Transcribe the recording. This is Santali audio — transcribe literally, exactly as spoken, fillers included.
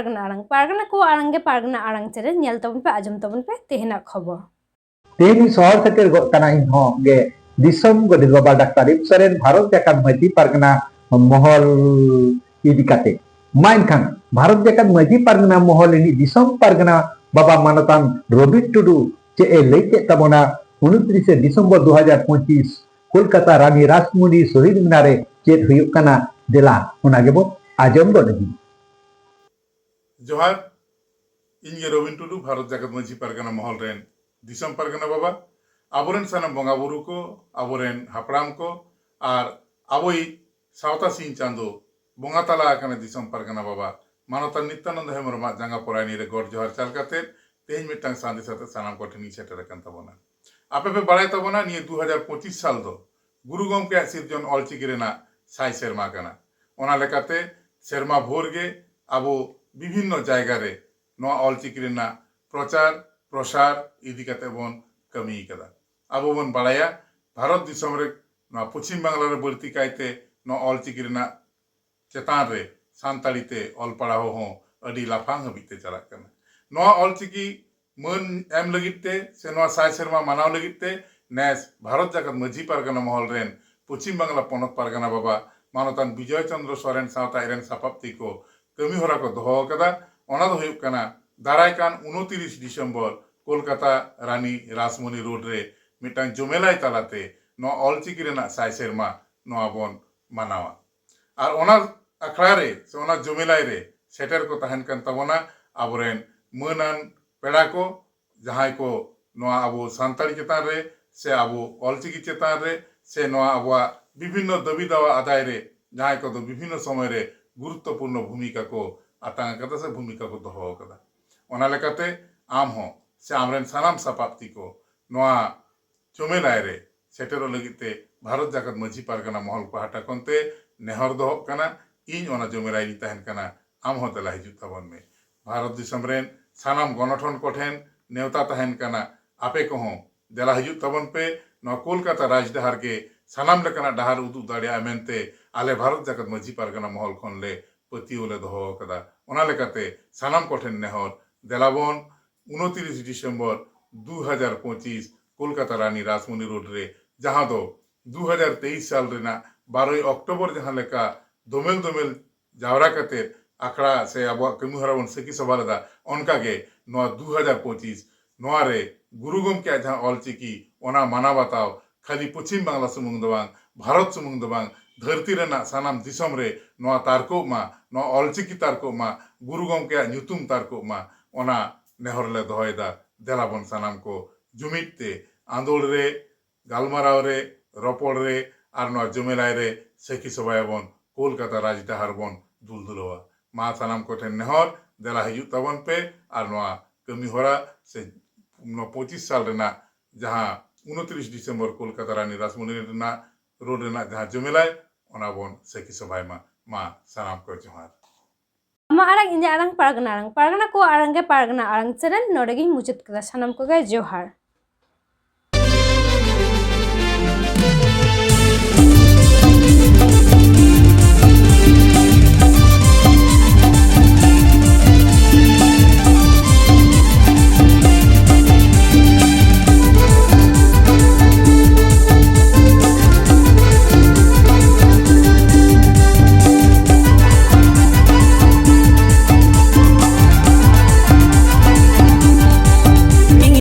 ᱯᱟᱨᱜᱟᱱᱟ ᱟᱲᱟᱝ, ᱯᱟᱨᱜᱟᱱᱟ ᱠᱚ ᱟᱲᱟᱝ ᱜᱮ ᱯᱟᱨᱜᱟᱱᱟ ᱟᱲᱟᱝ ᱪᱮᱱᱮᱞ, ᱧᱮᱞ ᱛᱟᱵᱚᱱ ᱯᱮ, ᱟᱸᱡᱚᱢ ᱛᱟᱵᱚᱱ ᱯᱮ ᱛᱮᱦᱮᱧᱟᱜ ᱠᱷᱚᱵᱚᱨ᱾ ᱛᱮᱦᱮᱧ ᱥᱚᱦᱚᱨ ᱥᱮᱴᱮᱨ ᱜᱚᱫ ᱠᱟᱱᱟ ᱤᱧ ᱦᱚᱸ ᱜᱮ ᱫᱤᱥᱚᱢ ᱜᱚᱰᱮᱛ ᱵᱟᱵᱟ ᱰᱟᱠᱛᱟᱨ ᱮᱢ ᱥᱚᱨᱮᱱ ᱵᱷᱟᱨᱚᱛ ᱡᱟᱠᱟᱛ ᱢᱟᱹᱡᱷᱤ ᱯᱟᱨᱜᱟᱱᱟ ᱢᱚᱦᱚᱞ ᱤᱫᱤ ᱠᱟᱛᱮ᱾ ᱢᱟ ᱮᱱᱠᱷᱟᱱ ᱵᱷᱟᱨᱚᱛ ᱡᱟᱠᱟᱛ ᱢᱟᱹᱡᱷᱤ ᱯᱟᱨᱜᱟᱱᱟ ᱢᱚᱦᱚᱞ ᱨᱤᱱᱤᱡ ᱫᱤᱥᱚᱢ ᱯᱟᱨᱜᱟᱱᱟ ᱵᱟᱵᱟ ᱢᱟᱱᱚᱛᱟᱱ ᱨᱚᱵᱤᱱ ᱴᱩᱰᱩ ᱪᱮᱫ ᱮ ᱞᱟᱹᱭ ᱠᱮᱫ ᱛᱟᱵᱚᱱᱟ ᱩᱱᱛᱨᱤᱥᱮ ᱰᱤᱥᱮᱢᱵᱚᱨ ᱫᱩ ᱦᱟᱡᱟᱨ ᱯᱚᱸᱪᱤᱥ ᱠᱳᱞᱠᱟᱛᱟ ᱨᱟᱱᱤ ᱨᱟᱥᱢᱚᱱᱤ ᱥᱚᱦᱤᱫ ᱢᱤᱱᱟᱨ ᱨᱮ ᱪᱮᱫ ᱦᱩᱭᱩᱜ ᱠᱟᱱᱟ, ᱫᱮᱞᱟ ᱚᱱᱟ ᱜᱮᱵᱚᱱ ᱟᱸᱡᱚᱢ ᱜᱚᱫ ᱞᱮᱜᱮ᱾ ᱡᱚᱦᱟᱨ, ᱤᱧ ᱜᱮ ᱨᱚᱵᱤᱱ ᱴᱩᱰᱩ, ᱵᱷᱟᱨᱚᱛ ᱡᱟᱠᱟᱛ ᱢᱟᱹᱡᱷᱤ ᱯᱟᱨᱜᱟᱱᱟ ᱢᱚᱦᱚᱞ ᱨᱮᱱ ᱫᱤᱥᱚᱢ ᱯᱟᱨᱜᱟᱱᱟ ᱵᱟᱵᱟ᱾ ᱟᱵᱚᱨᱮᱱ ᱥᱟᱱᱟᱢ ᱵᱚᱸᱜᱟ ᱵᱩᱨᱩ ᱠᱚ, ᱟᱵᱚᱨᱮᱱ ᱦᱟᱯᱲᱟᱢ ᱠᱚ, ᱟᱨ ᱟᱵᱚᱭᱤᱡ ᱥᱟᱶᱛᱟ ᱥᱤᱧ ᱪᱟᱸᱫᱚ ᱵᱚᱸᱜᱟ ᱛᱟᱞᱟ ᱟᱠᱟᱱ ᱫᱤᱥᱚᱢ ᱯᱟᱨᱜᱟᱱᱟ ᱵᱟᱵᱟ ᱢᱟᱱᱚᱛᱟᱱ ᱱᱤᱛᱭᱟᱱᱚᱱᱫᱚ ᱦᱮᱢᱵᱨᱚᱢᱟᱜ ᱡᱟᱸᱜᱟ ᱯᱚᱨᱟᱭᱱᱤ ᱨᱮ ᱜᱚᱰ ᱡᱚᱦᱟᱨ ᱪᱟᱞ ᱠᱟᱛᱮ ᱛᱮᱦᱮᱧ ᱢᱤᱫᱴᱟᱝ ᱥᱟᱸᱫᱮᱥ ᱟᱛᱮ ᱥᱟᱱᱟᱢ ᱠᱚᱴᱷᱮᱱ ᱤᱧ ᱥᱮᱴᱮᱨ ᱟᱠᱟᱱ ᱛᱟᱵᱚᱱᱟ᱾ ᱟᱯᱮ ᱯᱮ ᱵᱟᱲᱟᱭ ᱛᱟᱵᱚᱱᱟ, ᱱᱤᱭᱟᱹ ᱫᱩ ᱦᱟᱡᱟᱨ ᱯᱚᱸᱪᱤᱥ ᱥᱟᱞ ᱫᱚ ᱜᱩᱨᱩ ᱜᱚᱢᱠᱮᱭᱟᱜ ᱥᱤᱨᱡᱚᱱ ᱚᱞᱪᱤᱠᱤ ᱨᱮᱱᱟᱜ ᱥᱟᱭ ᱥᱮᱨᱢᱟ ᱠᱟᱱᱟ᱾ ᱚᱱᱟ ᱞᱮᱠᱟᱛᱮ ᱥᱮᱨᱢᱟ ᱵᱷᱳᱨ ᱜᱮ ᱟᱵᱚ ᱵᱤᱵᱷᱤᱱᱱᱚ ᱡᱟᱭᱜᱟ ᱨᱮ ᱱᱚᱣᱟ ᱚᱞᱪᱤᱠᱤ ᱨᱮᱱᱟᱜ ᱯᱨᱚᱪᱟᱨ ᱯᱨᱚᱥᱟᱨ ᱤᱫᱤ ᱠᱟᱛᱮ ᱵᱚᱱ ᱠᱟᱹᱢᱤ ᱠᱟᱫᱟ᱾ ᱟᱵᱚ ᱵᱚᱱ ᱵᱟᱲᱟᱭᱟ, ᱵᱷᱟᱨᱚᱛ ᱫᱤᱥᱚᱢ ᱨᱮ, ᱱᱚᱣᱟ ᱯᱚᱪᱷᱤᱢ ᱵᱟᱝᱞᱟ ᱨᱮ ᱵᱟᱹᱲᱛᱤ ᱠᱟᱭᱛᱮ ᱱᱚᱣᱟ ᱚᱞᱪᱤᱠᱤ ᱨᱮᱱᱟᱜ ᱪᱮᱛᱟᱱ ᱨᱮ ᱥᱟᱱᱛᱟᱲᱤ ᱛᱮ ᱚᱞ ᱯᱟᱲᱦᱟᱣ ᱦᱚᱸ ᱟᱹᱰᱤ ᱞᱟᱯᱷᱟᱝ ᱦᱟᱹᱵᱤᱡ ᱛᱮ ᱪᱟᱞᱟᱜ ᱠᱟᱱᱟ᱾ ᱱᱚᱣᱟ ᱚᱞᱪᱤᱠᱤ ᱢᱟᱹᱱ ᱮᱢ ᱞᱟᱹᱜᱤᱫ ᱛᱮ ᱥᱮ ᱱᱚᱣᱟ ᱥᱟᱭ ᱥᱮᱨᱢᱟ ᱢᱟᱱᱟᱣ ᱞᱟᱹᱜᱤᱫ ᱛᱮ ᱱᱮᱥ ᱵᱷᱟᱨᱚᱛ ᱡᱟᱠᱟᱛ ᱢᱟᱹᱡᱷᱤ ᱯᱟᱨᱜᱟᱱᱟ ᱢᱚᱦᱚᱞ ᱨᱮᱱ ᱯᱚᱪᱷᱤᱢ ᱵᱟᱝᱞᱟ ᱯᱚᱱᱚᱛ ᱯᱟᱨᱜᱟᱱᱟ ᱵᱟᱵᱟ ᱢᱟᱱᱚᱛᱟᱱ ᱵᱤᱡᱚᱭ ᱪᱚᱱᱫᱨᱚ ᱥᱚᱨᱮᱱ ᱥᱟᱶᱛᱟ ᱟᱡ ᱨᱮᱱ ᱥᱟᱯᱟᱵ ᱛᱤ ᱠᱚ ᱠᱟᱹᱢᱤ ᱦᱚᱨᱟ ᱠᱚ ᱫᱚᱦᱚ ᱟᱠᱟᱫᱟ᱾ ᱚᱱᱟ ᱫᱚ ᱦᱩᱭᱩᱜ ᱠᱟᱱᱟ, ᱫᱟᱨᱟᱭ ᱠᱟᱱ ᱩᱱᱛᱤᱨᱤᱥ ᱰᱤᱥᱮᱢᱵᱚᱨ ᱠᱳᱞᱠᱟᱛᱟ ᱨᱟᱱᱤ ᱨᱟᱥᱢᱚᱱᱤ ᱨᱳᱰ ᱨᱮ ᱢᱤᱫᱴᱟᱝ ᱡᱚᱢᱮᱞᱟᱭ ᱛᱟᱞᱟᱛᱮ ᱱᱚᱣᱟ ᱚᱞᱪᱤᱠᱤ ᱨᱮᱱᱟᱜ ᱥᱟᱭ ᱥᱮᱨᱢᱟ ᱱᱚᱣᱟ ᱵᱚᱱ ᱢᱟᱱᱟᱣᱟ᱾ ᱟᱨ ᱚᱱᱟ ᱟᱠᱷᱲᱟ ᱨᱮ ᱥᱮ ᱚᱱᱟ ᱡᱚᱢᱮᱞᱟᱭ ᱨᱮ ᱥᱮᱴᱮᱨ ᱠᱚ ᱛᱟᱦᱮᱱ ᱠᱟᱱ ᱛᱟᱵᱚᱱᱟ ᱟᱵᱚᱨᱮᱱ ᱢᱟᱹᱱᱟᱱ ᱯᱮᱲᱟ ᱠᱚ, ᱡᱟᱦᱟᱸᱭ ᱠᱚ ᱱᱚᱣᱟ ᱟᱵᱚ ᱥᱟᱱᱛᱟᱲᱤ ᱪᱮᱛᱟᱱ ᱨᱮ ᱥᱮ ᱟᱵᱚ ᱚᱞᱪᱤᱠᱤ ᱪᱮᱛᱟᱱ ᱨᱮ ᱥᱮ ᱱᱚᱣᱟ ᱟᱵᱚᱣᱟᱜ ᱵᱤᱵᱷᱤᱱᱱᱚ ᱫᱟᱹᱵᱤ ᱫᱟᱣᱟ ᱟᱫᱟᱭ ᱨᱮ ᱡᱟᱦᱟᱸᱭ ᱠᱚᱫᱚ ᱵᱤᱵᱷᱤᱱᱱᱚ ᱥᱚᱢᱚᱭ ᱨᱮ ᱜᱩᱨᱩᱛᱛᱚᱯᱩᱨᱱᱚ ᱵᱷᱩᱢᱤᱠᱟ ᱠᱚ ᱟᱛᱟᱝ ᱟᱠᱟᱫᱟ ᱥᱮ ᱵᱷᱩᱢᱤᱠᱟ ᱠᱚ ᱫᱚᱦᱚ ᱟᱠᱟᱫᱟ᱾ ᱚᱱᱟ ᱞᱮᱠᱟᱛᱮ ᱟᱢ ᱦᱚᱸ ᱥᱮ ᱟᱢᱨᱮᱱ ᱥᱟᱱᱟᱢ ᱥᱟᱯᱟᱵ ᱛᱤ ᱠᱚ ᱱᱚᱣᱟ ᱡᱚᱢᱮᱞᱟᱭ ᱨᱮ ᱥᱮᱴᱮᱨᱚᱜ ᱞᱟᱹᱜᱤᱫ ᱛᱮ ᱵᱷᱟᱨᱚᱛ ᱡᱟᱠᱟᱛ ᱢᱟᱹᱡᱷᱤ ᱯᱟᱨᱜᱟᱱᱟ ᱢᱚᱦᱚᱞ ᱯᱟᱦᱴᱟ ᱠᱷᱚᱱ ᱛᱮ ᱱᱮᱦᱚᱨ ᱫᱚᱦᱚᱜ ᱠᱟᱱᱟ᱾ ᱤᱧ ᱚᱱᱟ ᱡᱚᱢᱮᱞᱟᱭ ᱨᱤᱧ ᱛᱟᱦᱮᱱ ᱠᱟᱱᱟ, ᱟᱢ ᱦᱚᱸ ᱫᱮᱞᱟ ᱦᱤᱡᱩᱜ ᱛᱟᱵᱚᱱ ᱢᱮ᱾ ᱵᱷᱟᱨᱚᱛ ᱫᱤᱥᱚᱢ ᱨᱮᱱ ᱥᱟᱱᱟᱢ ᱜᱚᱱᱚᱴᱷᱚᱱ ᱠᱚᱴᱷᱮᱱ ᱱᱮᱣᱛᱟ ᱛᱟᱦᱮᱱ ᱠᱟᱱᱟ, ᱟᱯᱮ ᱠᱚᱦᱚᱸ ᱫᱮᱞᱟ ᱦᱤᱡᱩᱜ ᱛᱟᱵᱚᱱ ᱯᱮ᱾ ᱱᱚᱣᱟ ᱠᱳᱞᱠᱟᱛᱟ ᱨᱟᱡᱽᱰᱟᱦᱟᱨ ᱜᱮ ᱥᱟᱱᱟᱢ ᱞᱮᱠᱟᱱᱟᱜ ᱰᱟᱦᱟᱨ ᱩᱫᱩᱜ ᱫᱟᱲᱮᱭᱟᱜᱼᱟ ᱢᱮᱱᱛᱮ ᱟᱞᱮ ᱵᱷᱟᱨᱚᱛ ᱡᱟᱠᱟᱛ ᱢᱟᱹᱡᱷᱤ ᱯᱟᱨᱜᱟᱱᱟ ᱢᱚᱦᱚᱞ ᱠᱷᱚᱱ ᱞᱮ ᱯᱟᱹᱛᱭᱟᱹᱣ ᱞᱮ ᱫᱚᱦᱚ ᱟᱠᱟᱫᱟ᱾ ᱚᱱᱟ ᱞᱮᱠᱟᱛᱮ ᱥᱟᱱᱟᱢ ᱠᱚᱴᱷᱮᱱ ᱱᱮᱦᱚᱨ, ᱫᱮᱞᱟᱵᱚᱱ ᱩᱱᱛᱤᱨᱤᱥ ᱰᱤᱥᱮᱢᱵᱚᱨ ᱫᱩ ᱦᱟᱡᱟᱨ ᱯᱚᱸᱪᱤᱥ ᱠᱳᱞᱠᱟᱛᱟ ᱨᱟᱱᱤ ᱨᱟᱥᱢᱚᱱᱤ ᱨᱳᱰ ᱨᱮ, ᱡᱟᱦᱟᱸ ᱫᱚ ᱫᱩ ᱦᱟᱡᱟᱨ ᱛᱮᱭᱤᱥ ᱥᱟᱞ ᱨᱮᱱᱟᱜ ᱵᱟᱨᱚᱭ ᱚᱠᱴᱳᱵᱚᱨ ᱡᱟᱦᱟᱸ ᱞᱮᱠᱟ ᱫᱚᱢᱮᱞ ᱫᱚᱢᱮᱞ ᱡᱟᱣᱨᱟ ᱠᱟᱛᱮ ᱟᱠᱷᱲᱟ ᱥᱮ ᱟᱵᱚᱣᱟᱜ ᱠᱟᱹᱢᱤ ᱦᱚᱨᱟ ᱵᱚᱱ ᱥᱟᱹᱠᱷᱤ ᱥᱚᱵᱷᱟ ᱞᱮᱫᱟ, ᱚᱱᱠᱟᱜᱮ ᱱᱚᱣᱟ ᱫᱩ ᱦᱟᱡᱟᱨ ᱯᱚᱸᱪᱤᱥ ᱱᱚᱣᱟ ᱨᱮ ᱜᱩᱨᱩ ᱜᱚᱢᱠᱮᱭᱟᱜ ᱡᱟᱦᱟᱸ ᱚᱞᱪᱤᱠᱤ, ᱚᱱᱟ ᱢᱟᱱᱟᱣ ᱵᱟᱛᱟᱣ ᱠᱷᱟᱹᱞᱤ ᱯᱚᱪᱷᱤᱢ ᱵᱟᱝᱞᱟ ᱥᱩᱢᱩᱝ ᱫᱚ ᱵᱟᱝ, ᱵᱷᱟᱨᱚᱛ ᱥᱩᱢᱩᱝ ᱫᱚ ᱵᱟᱝ, ᱫᱷᱟᱹᱨᱛᱤ ᱨᱮᱱᱟᱜ ᱥᱟᱱᱟᱢ ᱫᱤᱥᱚᱢ ᱨᱮ ᱱᱚᱣᱟ ᱛᱟᱨᱠᱚᱜ ᱢᱟ, ᱱᱚᱣᱟ ᱚᱞᱪᱤᱠᱤ ᱛᱟᱨᱠᱚᱜ ᱢᱟ, ᱜᱩᱨᱩ ᱜᱚᱢᱠᱮᱭᱟᱜ ᱧᱩᱛᱩᱢ ᱛᱟᱨᱠᱚᱜ ᱢᱟ, ᱚᱱᱟ ᱱᱮᱦᱚᱨ ᱞᱮ ᱫᱚᱦᱚᱭᱮᱫᱟ᱾ ᱫᱮᱞᱟ ᱵᱚᱱ ᱥᱟᱱᱟᱢ ᱠᱚ ᱡᱩᱢᱤᱫ ᱛᱮ ᱟᱸᱫᱳᱲ ᱨᱮ, ᱜᱟᱞᱢᱟᱨᱟᱣ ᱨᱮ, ᱨᱚᱯᱚᱲ ᱨᱮ ᱟᱨ ᱱᱚᱣᱟ ᱡᱚᱢᱮᱞᱟᱭ ᱨᱮ ᱥᱟᱹᱠᱷᱤ ᱥᱚᱵᱷᱟᱭᱟᱵᱚᱱ, ᱠᱳᱞᱠᱟᱛᱟ ᱨᱟᱡᱽᱰᱟᱦᱟᱨ ᱵᱚᱱ ᱫᱩᱞ ᱫᱩᱞᱟᱹᱣᱟ᱾ ᱢᱟ ᱥᱟᱱᱟᱢ ᱠᱚᱴᱷᱮᱱ ᱱᱮᱦᱚᱨ, ᱫᱮᱞᱟ ᱦᱤᱡᱩᱜ ᱛᱟᱵᱚᱱ ᱯᱮ ᱟᱨ ᱱᱚᱣᱟ ᱠᱟᱹᱢᱤ ᱦᱚᱨᱟ ᱥᱮ ᱱᱚᱣᱟ ᱯᱚᱸᱪᱤᱥ ᱥᱟᱞ ᱨᱮᱱᱟᱜ ᱡᱟᱦᱟᱸ ᱩᱱᱛᱤᱨᱤᱥ ᱰᱤᱥᱮᱢᱵᱚᱨ ᱠᱳᱞᱠᱟᱛᱟ ᱨᱟᱱᱤ ᱨᱟᱥᱢᱚᱱᱤ ᱨᱮᱱᱟᱜ ᱨᱳᱰ ᱨᱮᱱᱟᱜ ᱡᱟᱦᱟᱸ ᱡᱚᱢᱮᱞᱟᱭ, ᱚᱱᱟ ᱵᱚᱱ ᱥᱟᱹᱠᱷᱤ ᱥᱚᱵᱷᱟᱭ ᱢᱟ᱾ ᱢᱟ ᱥᱟᱱᱟᱢ ᱠᱚ ᱡᱚᱦᱟᱨ᱾ ᱟᱢᱟᱜ ᱟᱲᱟᱝ ᱤᱧᱟᱹᱜ ᱟᱲᱟᱝ ᱯᱟᱨᱜᱟᱱᱟ ᱟᱲᱟᱝ, ᱯᱟᱨᱜᱟᱱᱟ ᱠᱚᱣᱟᱜ ᱟᱲᱟᱝ ᱜᱮ ᱯᱟᱨᱜᱟᱱᱟ ᱟᱲᱟᱝ ᱪᱮᱱᱮᱞ᱾ ᱱᱚᱰᱮ ᱜᱤᱧ ᱢᱩᱪᱟᱹᱫ ᱠᱮᱫᱟ᱾ ᱥᱟᱱᱟᱢ ᱠᱚᱜᱮ ᱡᱚᱦᱟᱨ᱾